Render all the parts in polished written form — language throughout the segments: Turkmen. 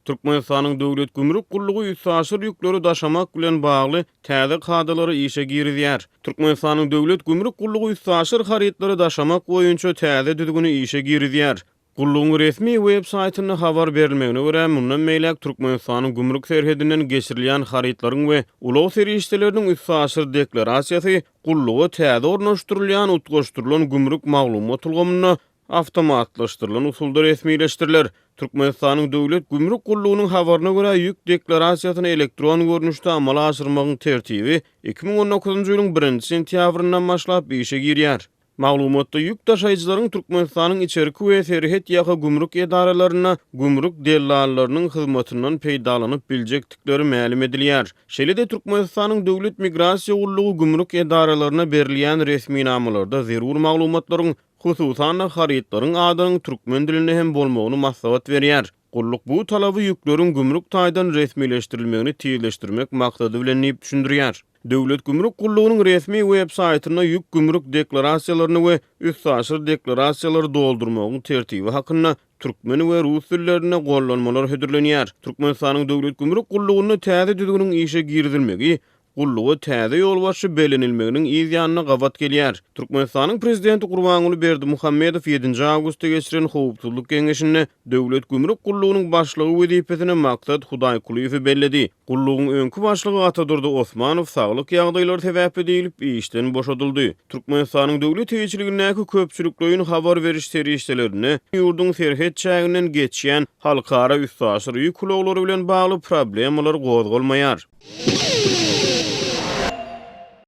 Türkmenistanyň Döwlet gümrük gullugy üstaşyr ýükleri daşamak bilen bagly täze kadalary işe girizýär. Türkmenistanyň Döwlet gümrük gullugy üstaşyr harytlary daşamak boýunça täze düzgüni işe girizýär. Gullugyň resmi web saýtynda habar berilmegine görä, mundan beýläk Türkmenistanyň gümrük serhedinden geçirilýän harytlaryň we ulag serişdeleriniň üstaşyr deklarasiýasy gulluga täze ornaşdyrylýan utgaşdyrylan gümrük maglumat ulgamynda awtomatlaşdyrylan usulda resmileşdiriler. Türkmenistanyň Döwlet gümrük gullugynyň habaryna görä, ýük deklarasiýasyny elektron görnüşde amala aşyrmagyň tertibi 2019-njy ýylyň birinji sentýabryndan başlap işe girýär. Maglumatda ýük daşaýjylaryň Türkmenistanyň içerki we serhet ýaka gümrük edaralarynda gümrük dellallarynyň hyzmatyndan peýdalanyp biljekdikleri mälim edilýär. Şeýle-de Türkmenistanyň Döwlet migrasiýa gullugy gümrük edaralaryna berilýän resminamalarda zerur maglumatlaryň, hususan-da, harytlaryň adynyň türkmen dilinde hem bolmagyny maslahat berýär. Gulluk bu talaby ýükleriň gümrük taýdan resmileşdirilmegini tizleşdirmek maksady bilen diýip düşündirýär. Döwlet gümrük gullugynyň resmi web saýtynda ýük gümrük deklarasiýalaryny we üstaşyr deklarasiýalary doldurmagyň tertibi hakynda türkmen we rus dillerinde gollanmalar hödürlenýär. Türkmenistanyň Döwlet gümrük gullugynda täze düzgüniň işe girizilmegi gulluga täze ýolbaşçy bellenilmeginiň yz ýanyna gabat gelýär. Türkmenistanyň Prezidenti Gurbanguly Berdimuhamedow ýedinji awgustda geçiren Howpsuzlyk geňeşinde Döwlet gümrük gullugynyň başlygy wezipesine Maksat Hudaýkulyýewi belledi. Gullugyň öňki başlygy Atadurdy Osmanow saglyk ýagdaýlary sebäpli diýlip, işden boşadyldy. Türkmenistanyň döwlet eýeçiligindäki köpçülikleýin habar beriş serişdelerinde ýurduň serhet çäginden geçýän halkara üstaşyr ýük ulaglary bilen bagly problemalar gozgalmaýar.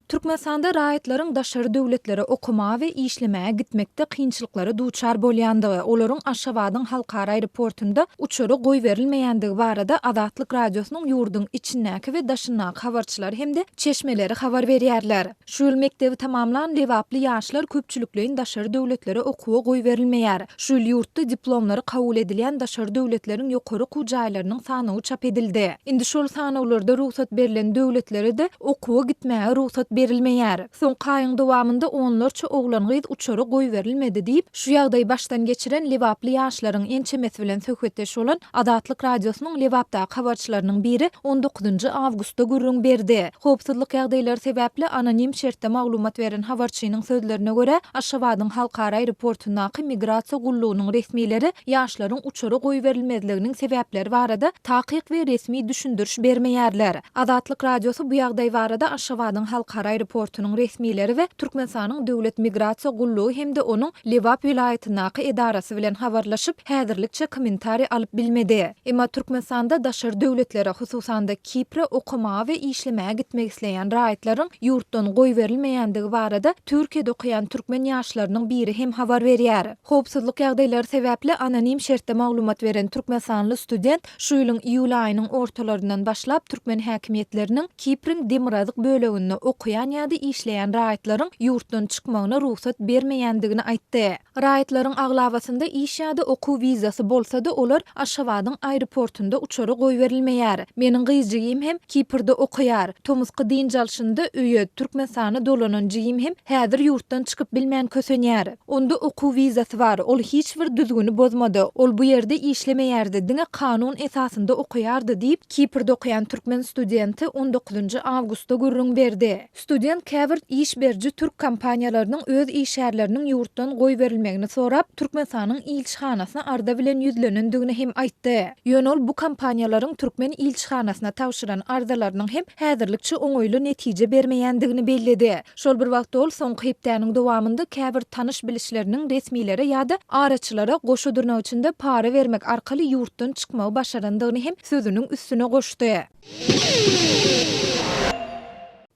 Türkmenistanda raýatlaryň daşary döwletlere okamaga we işlemäge gitmekde kynçylyklara duçar bolýandygy, olaryň Aşgabadyň halkara aeroportunda uçara goýberilmeýändigi barada Azatlyk Radiosynyň ýurduň içindäki we daşyndaky habarçylary hem-de çeşmeleri habar berýärler. Şu ýyl mekdebi tamamlan lebaply ýaşlar köpçülikleýin daşary döwletlere okuwa goýberilmeýär. Şu ýyl ýurtda diplomlary kabul edilýän daşary döwletleriň ýokary okuw jaýlarynyň sanawy çap edildi. Indi şol sanawlarda rugsat berlen döwletlere-de okuwa gitmäge rugsat berilmeýär. Soňky aýyň dowamynda onlarça oglan-gyz uçara goýberilmedi diýip, şu ýagdaýy başdan geçiren lebaply ýaşlaryň ençemesi bilen söhbetdeş bolan Azatlyk Radiosynyň Lebapdaky habarçylarynyň biri on dokuzynjy awgustda gürrüň berdi. Howpsuzlyk ýagdaýlary sebäpli anonim şertde maglumat beren habarçynyň sözlerine görä, Aşgabadyň halkara aeroportundaky migrasiýa gullugynyň resmileri ýaşlaryň uçara goýberilmezliginiň sebäpleri barada takyk we resmi düşündiriş bermeýärler. Azatlyk Radiosy bu ýagdaý barada Aşgabadyň halkara aeroportunyň resmileri we Türkmenistanyň Döwlet migrasiýa gullugy hem-de onuň Lebap welaýatyndaky edarasy bilen habarlaşyp, häzirlikçe kommentariý alyp bilmedi. Emma Türkmenistanda daşary döwletlere, hususan-da Kipre okamaga we işlemäge gitmek isleýän raýatlaryň ýurtdan goýberilmeýändigi barada Türkiýede okaýan türkmen ýaşlarynyň biri hem habar berýär. Howpsuzlyk ýagdaýlary sebäpli anonim şertde maglumat beren türkmenistanly student şu ýylyň iýul aýynyň ortalaryndan başlap türkmen häkimiýetleriniň Kipriň demirgazyk böleginde okaýan ýa-da işleýän raýatlaryň ýurtdan çykmagyna rugsat bermeýändigini aýtdy. Raýatlaryň aglabasynda iş ýa-da okuw wizasy bolsa-da, olar Aşgabadyň aeroportunda uçara goýberilmeýär. Meniň gyz jigim hem Kiprde okaýar. Tomusky dynç alşynda öýe, Türkmenistana dolanan jigim hem häzir ýurtdan çykyp bilmän kösenýär. Onda okuw wizasy bar, ol hiç bir düzgüni bozmady. Ol bu ýerde işlemeýärdi, diňe kanun esasynda okaýardy diýip, Kiprde okaýan türkmen studenti on dokuzynjy awgustda gürrüň berdi. Student käbir iş beriji türk kompaniýalarynyň öz işgärleriniň ýurtdan goýberilmegini sorap, Türkmenistanyň ilçihanasyna arza bilen ýüzlenendigini hem aýtdy. Ýöne ol bu kompaniýalaryň türkmen ilçihanasyna tabşyran arzalarynyň hem häzirlikçe oňaýly netije bermeýändigini belledi. Şol bir wagtda ol soňky hepdäniň dowamynda käbir tanyş-bilişleriniň resmilere ýa-da araçylara goşa dyrnak içinde para bermek arkaly ýurtdan çykmagy başarandygyny hem sözüniň üstüne goşdy.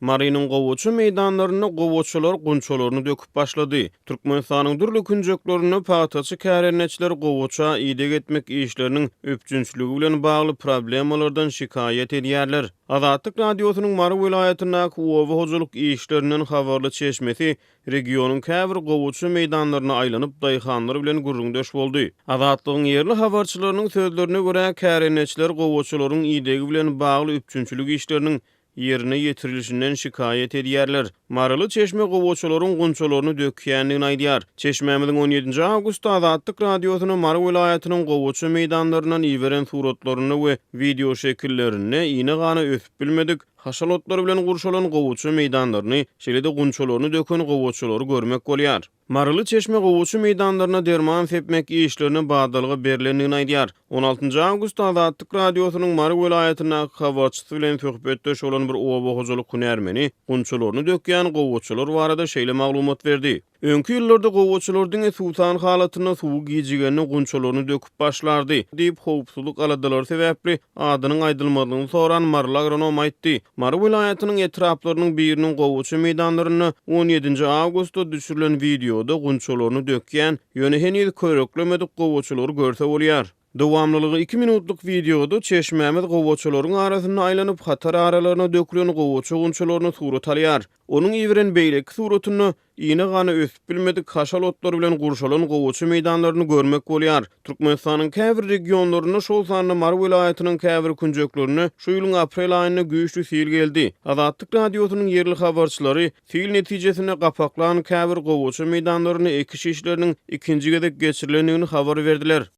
Marynyň gowaça meýdanlarynda gowaçalar gunçalaryny döküp başlady. Türkmenistanyň dürli künjeklerinde pagtaçy kärendeçiler gowaça ideg etmek işleriniň üpjünçiligi bilen bagly problemalardan şikaýat edýärler. Azatlyk Radiosynyň Mary welaýatyndaky oba hojalyk işlerinden habarly çeşmesi regionyň käbir gowaça meýdanlaryna aýlanyp, daýhanlar bilen gürrüňdeş boldy. Azatlygyň ýerli habarçylarynyň sözlerine görä, kärendeçiler gowaçalaryň idegi bilen bagly üpjünçilik işleriniň. ýerine ýetirilişinden şikaýat edýärler. Maryly çeşme gowaçalaryň gunçalaryny dökýändigini aýdýar. Çeşmämiziň on ýedinji awgustda Azatlyk Radiosyna Mary welaýatynyň gowaça meýdanlaryndan iberen suratlarynda we wideoşekillerinde ine-gana ösüp bilmedik, haşal otlar bilen gurşalan gowaça meýdanlaryny, şeýle-de gunçalaryny döken gowaçalary görmek bolýar. Maryly çeşme gowaça meýdanlaryna derman sepmek işlerine badalga berlendigini aýdýar. On altynjy awgustda Azatlyk Radiosynyň Mary welaýatyndaky habarçysy bilen söhbetdeş bolan bir oba hojalyk hünärmeni gunçalaryny dökýän gowaçalar barada şeýle maglumat berdi. Öňki ýyllarda gowaçalar diňe suwsan halatynda suwy gijigende gunçalaryny döküp başlardy, diýip, howpsuzlyk aladalary sebäpli adynyň aýdylmazlygyny soran maryly agronom aýtdy. Mary welaýatynyň etraplarynyň biriniň gowaça meýdanlarynda on ýedinji awgustda düşürilen wideoda gunçalaryny dökýän, ýöne heniz köreklemedik gowaçalary görse bolýar. Dowamlylygy iki minutlyk wideoda çeşmämiz gowaçalaryň arasynda aýlanyp, hatar aralaryna dökülen gowaça gunçalaryny surata alýar. Onuň iberen beýleki suratynda Ine-gana ösüp bilmedik haşal otlar bilen gurşalan gowaça meýdanlaryny görmek bolýar. Türkmenistanyň käbir regionlarynda, şol sanda Mary welaýatynyň käbir künjeklerinde şu ýylyň aprel aýynda güýçli sil geldi. Azatlyk Radiosynyň ýerli habarçylary sil netijesinde gapaklan käbir gowaça meýdanlarynda ekiş işleriniň ikinji gezek geçirilendigini habar berdiler.